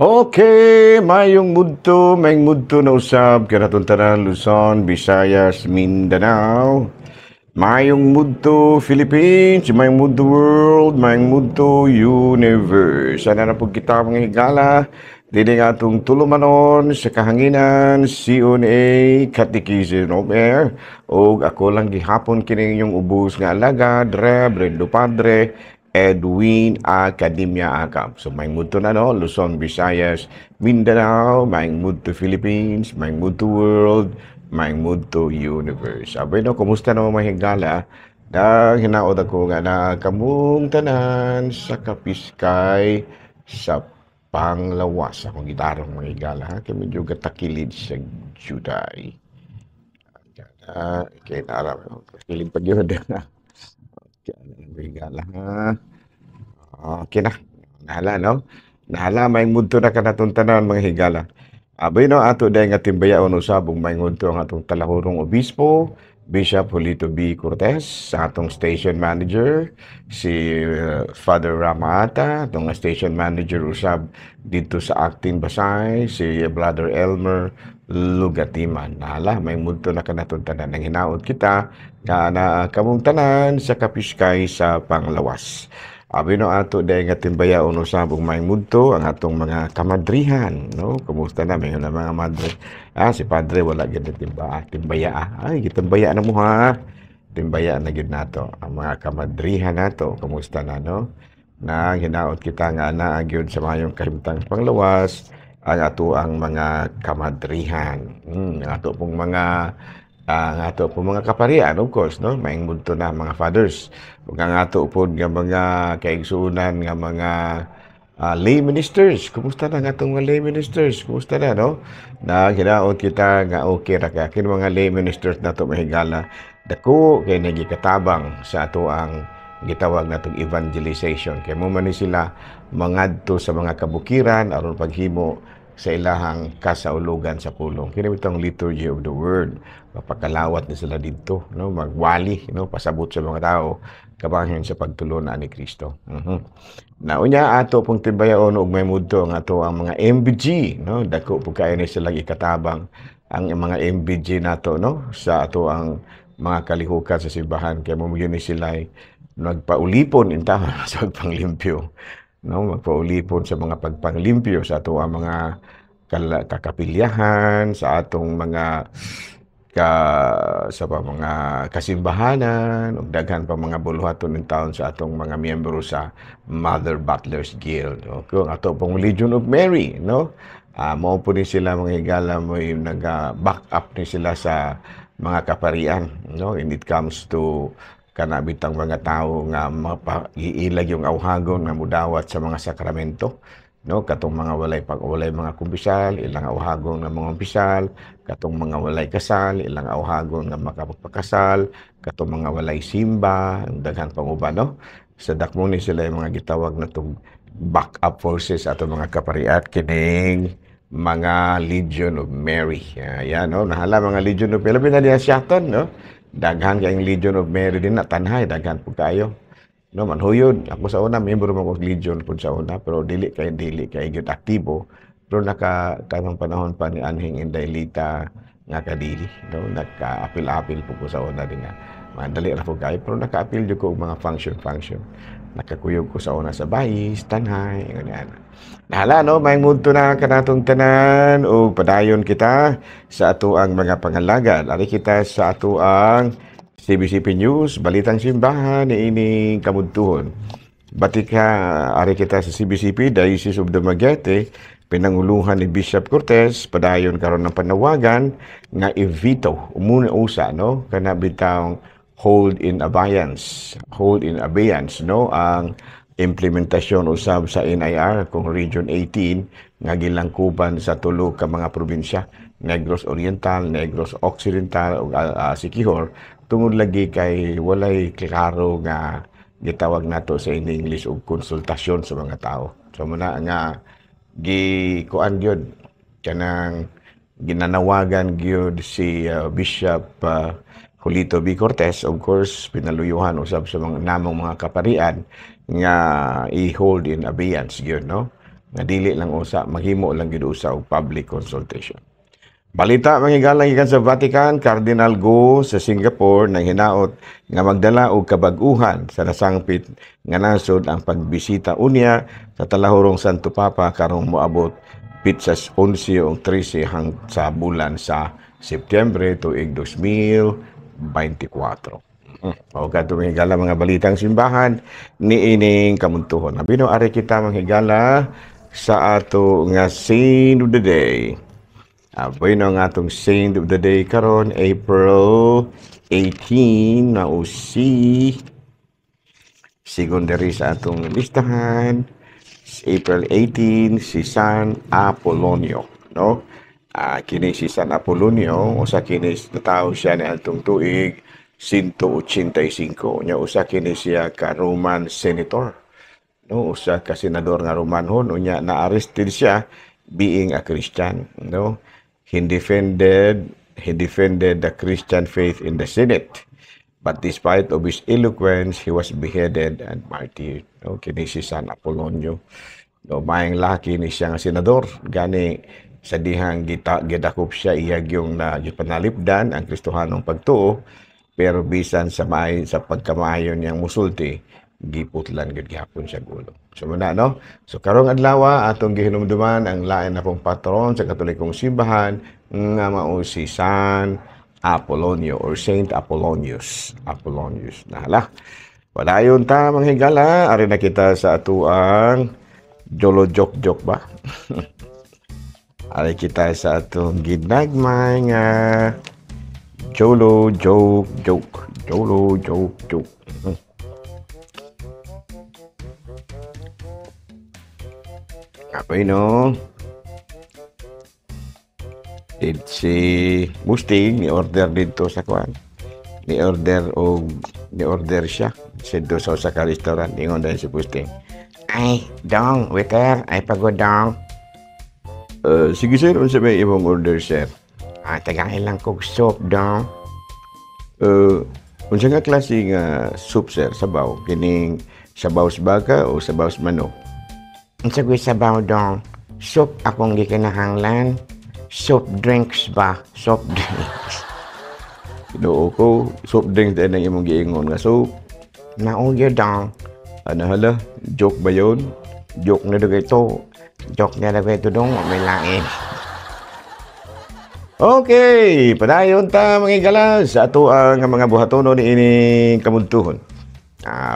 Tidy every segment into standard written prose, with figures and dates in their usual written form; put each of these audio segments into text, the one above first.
Okay, mayong mudto na usab kanatong tanan, Luzon, Visayas, Mindanao. Mayong mudto Philippines, mayong mudto world, mayong mudto universe. Sana na pud kita, mga higala, dili nga atong tulumanon sa kahanginan, CONA Catechism of Air. Og ako lang gihapon kini inyong ubos nga alagad, Reverendo Padre Edwin Academia Acab. So may mudto na, no, Luzon, Visayas, Mindanao, may mudto Philippines, may mudto world, may mudto universe. Abay no, kumusta na, mga higala? Dang hinaot ako nga na kamong tanan sa kapiskay sa panglawas. Akong gitarong, mga higala, ha, kay medyo gatakilid sa juday. Kay naara, takilid pa gyud. Okay, mga higala, ha. Okay na. Nahala, no? Nahala, may mudto na kanatong tanan, mga higala. Abay no, ato dahil nga timbayaon usab ug may mudto ang atong talahurong obispo, Bishop Julito B. Cortez, sa atong station manager, si Father Ramata, atong station manager usab dito sa Acting Basay, si Brother Elmer Lugatiman. Nahala, may mudto na kanatong tanan. Nang hinaot kita nga na kamong tanan sa kapiskay sa panglawas. Abi no, ato dahil nga timbayaon usab ug may mudto ang atong mga kamadrihan, no? Kumusta na may mga madre? Ah, si padre wala gyud timba, timbaya. Ah. Ay, gitimbaya na mo, ha. Timbaya na gyud nato ang mga kamadrihan nato. Kumusta na, no? Na hinaot kita nga naa gyud sa mayong kahimtang panglawas ang ato ang mga kamadrihan. Ang ato pong mga ang ato po mga kaparian, of course, no, maayong mudto na, mga fathers, ug ang ato pod nga mga kaigsuonan nga mga lay ministers. Kumusta na ang atong mga lay ministers? Kumusta na, no? Na hinaot kita nga okay ra kay kini mga lay ministers nato, mahigala. Dako kay nagikatabang sa ato ang gitawag natong evangelization. Kay mo man ni sila mangadto sa mga kabukiran aron paghimo sa ilahang kasaulugan sa pulong. Kini bitong liturgy of the word. Mapakalawat ni sila didto, no, magwali, no, pasabot sa mga tao kabahin sa pagtulon ni Kristo. Naunya ato pong timbayaon og may mudto ang ato ang mga MBG, no, dako po kaayo ni sila ikatabang ang mga MBG nato, no, sa ato ang mga kalihukan sa simbahan kay mo ni sila nagpaulipon in taon sa pagpanglimpyo, no, magpaulipon sa mga pagpanglimpyo sa ato ang mga kakapilyahan, sa atong mga ka sa pa mga kasimbahanan ug daghan pa mga buluhaton in taon sa atong mga miyembro sa Mother Butlers Guild. Okay, ang ato pong Legion of Mary, no? Mao po ni sila, mga higala, mo naga-back up ni sila sa mga kaparian, no? And it comes to kana bitang mga tao nga mapaiilag yung awhagon nga mudawat sa mga sakramento, no, katong mga walay pag walay mga kumpisal, ilang awhagon nga mga kumpisal, katong mga walay kasal, ilang awhagon nga makapagpakasal, katong mga walay simba, ang daghan pang uban, no, sa dakmo ni sila yung mga gitawag na tong back up forces ato mga kapariat kining mga Legion of Mary. Ayan, no, nahala, mga Legion of Mary, labi na diya siyaton, no, daghan kayong Legion of Mary din na tanhay, daghan pud kayo, no, manhuyod. Ako sa una, member mo ko Legion pud sa una, pero dili kay gyud aktibo, pero naka kanang panahon pa ni anhing Inday Lita nga kadili, no, naka-apil-apil po ko sa una din nga. Madali ra po kayo, pero naka-apil jud ko og mga function function. Nakakuyog ko sa una sa Bayis, Tanhay, ganyan. Nahala, no, may mudto na kanatong tanan o padayon kita sa ato ang mga pangalagad. Ari kita sa ato ang CBCP News, Balitang Simbahan ni ining kamudtuhon. Batika, ari kita sa CBCP, Diocese of Dumaguete, pinanguluhan ni Bishop Cortez, padayon karon ng panawagan nga i-veto, umuna usa, no, kana bitang hold in abeyance, no, ang implementasyon usab sa NIR kung Region 18 nga gilangkuban sa tulo ka mga probinsya, Negros Oriental, Negros Occidental ug Siquijor, tungod lagi kay walay klaro nga gitawag nato sa in English og konsultasyon sa mga tao. So muna nga gi kuan gyud kanang ginanawagan gyud si Bishop Julito B. Cortez, of course, pinaluyuhan usab sa mga namong mga kaparian nga i-hold in abeyance gyud, no? Nga dili lang usa maghimo lang gyud usa og public consultation. Balita, mga higala, gikan sa Vatican, Cardinal Goh sa Singapore nang hinaot nga magdala og kabag-uhan sa nasangpit nga nasod ang pagbisita unya sa talahurong Santo Papa karong moabot pitsas 11 o 13 hang sa bulan sa Setyembre tuig 2024. O kadto, mga higala, mga balitang simbahan ni ining kamuntuhon. Abino ari kita, mga higala, sa ato nga saint of the day. Bueno, ang atong saint of the day karon April 18 na usi sigon diri sa atong listahan, April 18, si San Apolonio, no? Kini si San Apolonio, usa kini natawo siya ni atong tuig 185 nya. Usa kini siya ka Roman senator, no? Usa ka senador nga Romanhon. Unya na-arrested siya being a Christian, no? He defended the Christian faith in the Senate. But despite of his eloquence, he was beheaded and martyred. No, kini si San Apolonio. No, maayong laki ni siya nga senador. Gani sa dihang gita gidakop siya, iya gyung na gipanalipdan ang Kristohanong pagtuo, pero bisan sa may sa pagkamaayo niyang musulti, giputlan gyud gihapon siya gulo. So muna, no? So karong adlaw atong gihinumduman ang lain na pong patron sa Katolikong simbahan nga mao si San Apolonio or Saint Apollonius. Apollonius. Nahala. Padayon ta, mga higala, ari na kita sa atuang jolo joke joke ba? Ari kita sa atong ginagmay nga jolo joke joke. Jolo joke joke. Apoy, no? Did si Musting ni order dito sa kuan. Ni order og ni order siya dito sa usa ka restaurant. Ingon dahil si Pusting. "Ay, dong, waiter, ay pagod dong." "Sige sir, unsa may imong order, sir?" "Ah, tagain lang kog soup, dong." "Unsa nga klase nga soup, sir? Sabaw? Kining sabaw sa baka o sabaw sa manok?" "Unsa ko'y sabaw, dong? Soup akong gikinahanglan. Soup drinks ba? Soft drinks." "Ginoo ko, soft drinks din ang imong giingon nga soup." "Mao gyud, dong." "Ano hala? Joke ba yun?" "Joke na dugay ito. Joke na dugay ito, dong. May lain." Okay, padayon ta, mga higala, sa ato ang mga buhatono ni ining kamuntuhon.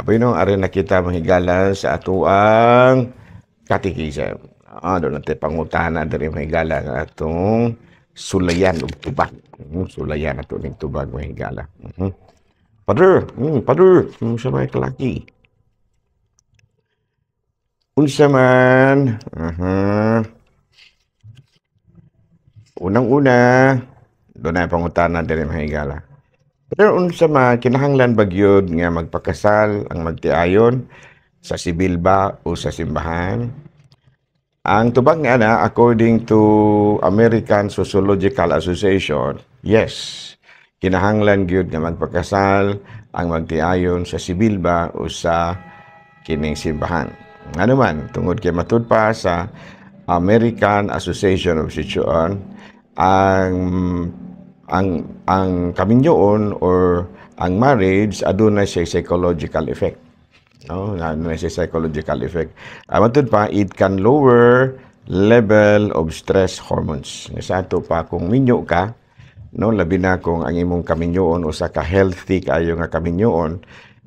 Bueno, ari na kita, mga higala, sa ato ang katikism. Doon natin pangutana diri, mga higala, nga atong sulayan og tubag. Sulayan ato ning tubag, mga higala. Father, Father, sa mga kalaki. Unsa man, Unang-una, doon na pangutana diri, mga higala. Pero unsa man, kinahanglan ba gyud nga magpakasal ang magtiayon sa sibil ba o sa simbahan? Ang tubag nga na, according to American Sociological Association, yes, kinahanglan gyud nga magpakasal ang magtiayon sa sibil ba o sa kining simbahan. Ano man, tungod kay matud pa sa American Association of Sichuan, ang kaminyoon or ang marriage aduna siya psychological effect. No, aduna siya psychological effect. Matud pa, it can lower level of stress hormones. Sa ato pa kung minyo ka, no, labi na kung ang imong kaminyoon usa ka healthy kaayo nga kaminyoon,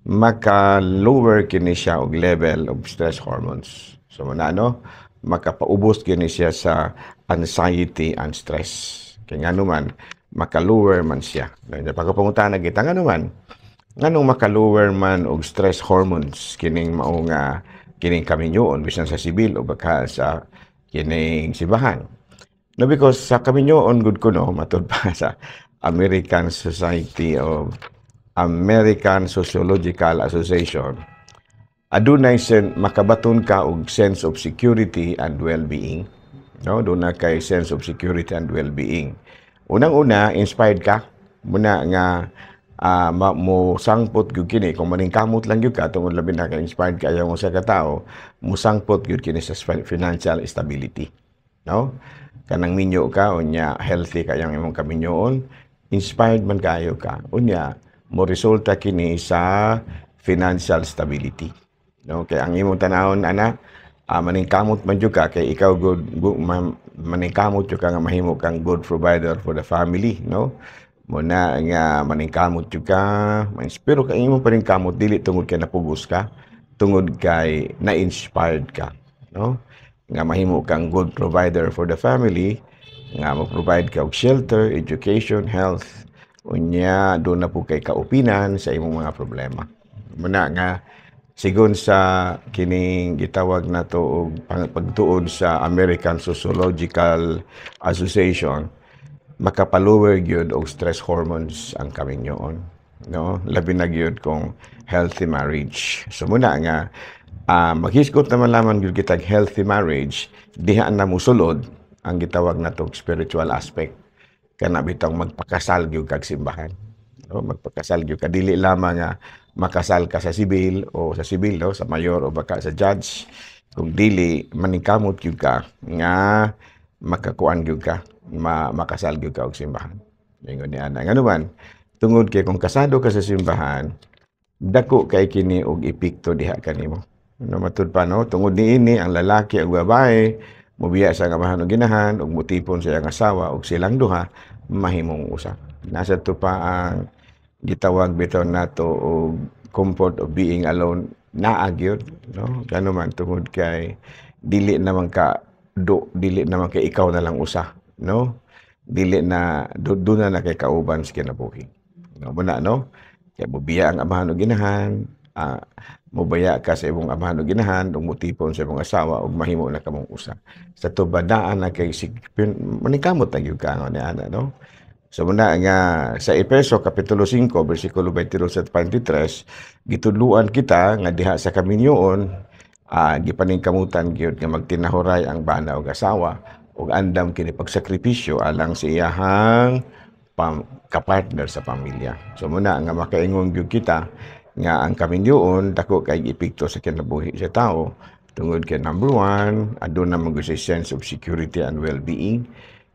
maka-lower kini siya og level of stress hormones. So muna, no, makapaubos kini siya sa anxiety and stress. Kaya ngano man, maka-lower man siya. Pagkapangutana kita, ngano man, nganong maka-lower man og stress hormones kining mao nga kining kaminyoon bisan sa sibil o baka sa kining simbahan? No, because sa kaminyoon gud kuno, matud pa sa American Society of American Sociological Association, adunay sen makabaton ka og sense of security and well-being. No, doon na kay sense of security and well-being. Unang-una, inspired ka muna nga Mo sangpot gyud kini kung maningkamot lang gyud ka tungod labi na ka inspired kaayo mo sa katao, musangpot gyud kini sa financial stability, no? Kanang minyo ka, unya healthy kayang imong kaminyoon, inspired man kayo ka, unya mo resulta kini sa financial stability, no? Kay ang imong tanawon ana, maningkamot man jud ka kay ikaw good, good maningkamot jud ka nga mahimo kang good provider for the family, no? Mo na nga maningkamot jud ka, pero kay imong paningkamot dili tungod kay napugos ka, tungod kay na-inspired ka, no? Nga mahimo kang good provider for the family, nga mo-provide ka og shelter, education, health, unya doon na po kay kaupinan sa imong mga problema. Muna nga sigon sa kining gitawag nato og pagtuon sa American Sociological Association, makapalower gyud og stress hormones ang kaminyoon, no? Labi na gyud kung healthy marriage. So muna nga maghisgot naman lamang gyud kitag healthy marriage diha na musulod ang gitawag nato spiritual aspect, kana bitong magpakasal gyud kag simbahan, no? Magpakasal gyud ka, dili lamang nga makasal ka sa sibil o sa sibil, no, sa mayor o baka sa judge, kung dili maningkamot gyud ka nga makakuan gyud ka, makasal gyud ka og simbahan. Ingon ni ana, ngano man, tungod kay kung kasado ka sa simbahan, dako kay kini og epekto diha kanimo, no? Matud pa, no, tungod niini ang lalaki ug babae mobiya sa amahan ug ginahan ug motipon sa iyang asawa ug silang duha mahimong usa. Nasa to pa ang gitawag bitaw nato og comfort of being alone, naa gyud, no? Gano man, tungod kay dili naman ka do, dili naman kay ikaw na lang usa, no? Dili na do, do na na kay kauban sa kinabuhi, no? Muna, no, kay mobiya ang amahan ug ginahan, mobaya ka sa imong amahan ug ginahan ug motipon sa imong asawa ug mahimo na kamong usa. Sa tubadaan na kay maningkamot na gyud ka nga ni ana, no? So muna nga sa Epeso kapitulo 5 bersikulo 22 at 23, gitudluan kita nga diha sa kaminyoon, gipaningkamutan gyud nga magtinahuray ang bana ug asawa ug andam kini pagsakripisyo alang sa iyahang kapartner sa pamilya. So muna nga makaingon gyud kita nga ang kaminyoon dako kay epekto sa kinabuhi sa tao tungod kay number one, aduna man gyud sense of security and well-being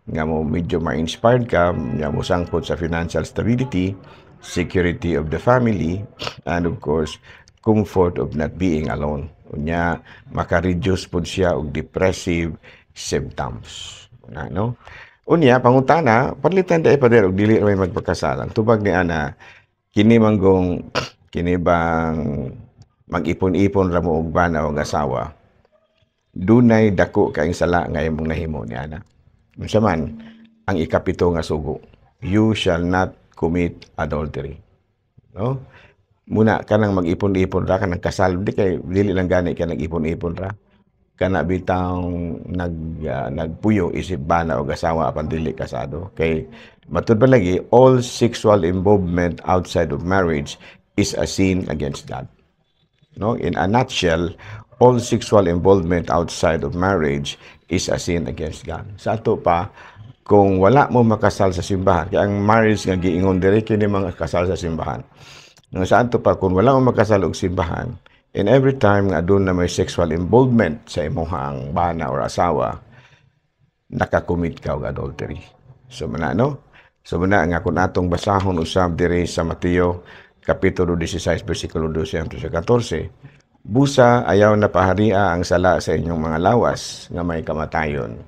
nga mo medyo ma-inspired ka nga mo sangpot sa financial stability, security of the family, and of course, comfort of not being alone. Unya maka-reduce pud siya og depressive symptoms na, no? Unya pangutana, panlitan dai pader og dili ra may magpakasal. Ang tubag ni ana, kini manggong kini bang mag-ipon-ipon ra mo og bana og asawa, dunay dako kaayong sala nga imong nahimo ni ana. Unsa man ang ikapito nga sugo? You shall not commit adultery, no? Muna kanang mag-ipon-ipon ra, kanang kasal, di kay dili lang gani ka nag-ipon-ipon ra, kana bitang nagpuyo isip bana og asawa apan dili kasado. Kay matud pa lagi, all sexual involvement outside of marriage is a sin against God, no? In a nutshell, all sexual involvement outside of marriage is a sin against God. Sa ato pa, kung wala mo makasal sa simbahan, kaya ang marriage nga giingon diri kini mga kasal sa simbahan. Nga sa ato pa, kung wala mo makasal og simbahan, and every time nga aduna may sexual involvement sa imong bana or asawa, nakakommit ka og adultery. So muna, no? So muna nga kung atong basahon usab diri sa Mateo kapitulo 16 bersikulo 12 hangtod sa 14, busa ayaw na paharia ang sala sa inyong mga lawas nga may kamatayon,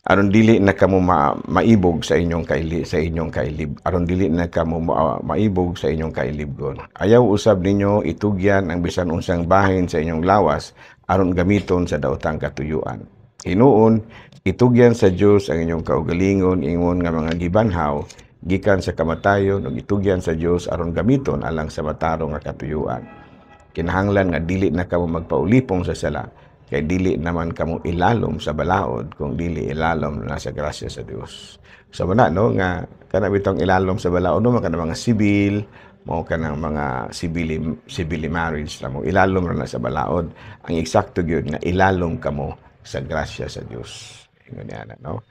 aron dili na kamo maibog sa inyong kailib, aron dili na kamo maibog sa inyong kailibgon. Ayaw usab ninyo itugyan ang bisan unsang bahin sa inyong lawas aron gamiton sa daotang katuyuan. Hinuon itugyan sa Dios ang inyong kaugalingon ingon nga mga gibanhaw gikan sa kamatayon ug itugyan sa Dios aron gamiton alang sa matarong nga katuyuan. Kinahanglan nga dili na kamo magpaulipong sa sala, kay dili naman kamo ilalom sa balaod kung dili ilalom na sa grasya sa Dios. So muna, no, nga kana bitong ilalom sa balaod, no, kana mga sibil mo, kanang mga civil marriage na mo ilalom ra na sa balaod. Ang eksakto gyud nga ilalom kamo sa grasya sa Dios. Ingon niya, no?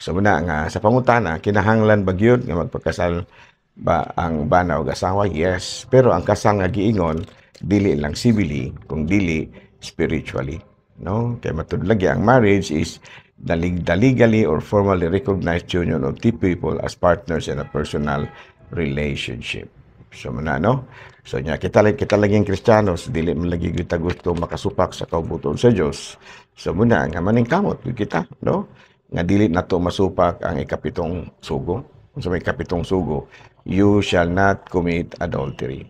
So muna nga sa pangutana, kinahanglan ba gyud nga magpakasal ba ang bana o asawa? Yes, pero ang kasal nga giingon dili lang civilly kung dili spiritually, no? Kay matud lagi ang marriage is the legally or formally recognized union of two people as partners in a personal relationship. So muna, no? So nya kita laging Kristiyanos, dili man lagi kita gusto makasupak sa kaubuton sa Dios. So muna nga maningkamot gyud kita, no? Nga dili nato masupak ang ikapitong sugo. Unsa may ikapitong sugo? You shall not commit adultery.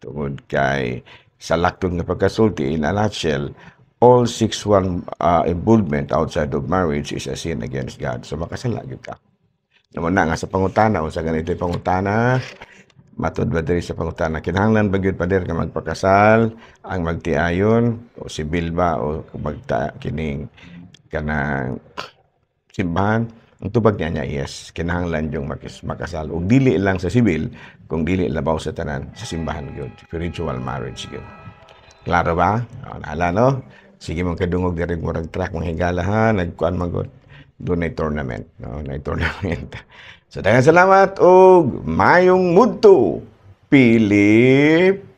Tungod kay sa laktong nga pagkasulti, in a nutshell, all sexual involvement outside of marriage is a sin against God. So makasala gyud ka. Naman na nga sa pangutana, unsa ganito yung pangutana? Matud ba diri sa pangutana, kinahanglan ba gyud, pader, nga magpakasal ang magtiayon o sibil ba o magta kining kanang simbahan? Ang tubag niya niya, yes, kinahanglan yung makasal. Ug dili lang sa sibil, kung dili labaw sa tanan, sa simbahan gyud, spiritual marriage gyud. Klaro ba? O, naala, no? Sige mong kadungog diri, murag truck mga higala ha, nagkuan man gud. Dunay tournament, no? Nay tournament. So daghang salamat og mayong mudto, Pilipinas.